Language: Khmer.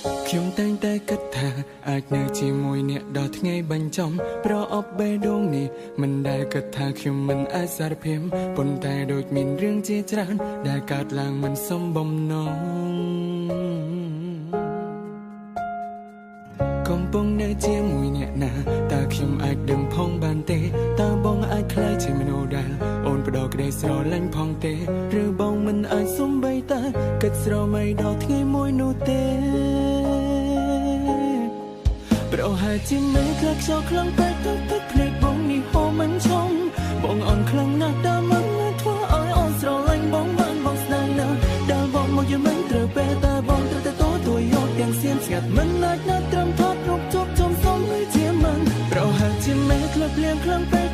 ខ្ញុំតែងតែគិតថាអាចនៅជាមួយអ្នកដល់ថ្ងៃបញ្ចប់ប្រអប់បេះដូងនេះមិនដែលគិតថាខ្ញុំមិនអាចសារភាពប៉ុន្តែដូចមានរឿងជាច្រើនដែលកើតឡើងមិនសមបំណងកំពុងនៅជាមួយអ្នកណាតើខ្ញុំអាចដឹងផងបានទេតើបងអាចក្លាយជាមនុស្សដែលអូនផ្ដល់ក្តីស្រឡាញ់ផងទេឬបងមិនអាចសំបីតាគិតស្រមៃដល់ថ្ងៃមួយនោះទេប្រហែលជាមិនខ្លះខ្យល់ខ្លាំងពេកទៅទឹកភ្នែកបងនេះហូរមិនឈំបងអន់ខ្លាំងណាស់ដល់មិនធ្វើឲ្យអូនស្រឡាញ់បងបានបងស្នេហ៍ណាស់ដល់បងមកយមិនត្រូវពេលតើបងត្រូវតែទទួលយកទាំងសៀមស្ងាត់មិនអាចណាត់ត្រឹមថតរូបជួបជុំសុំឲ្យជាមិនប្រហែលជាមិនខ្លះភ្លៀងខ្លាំងពេក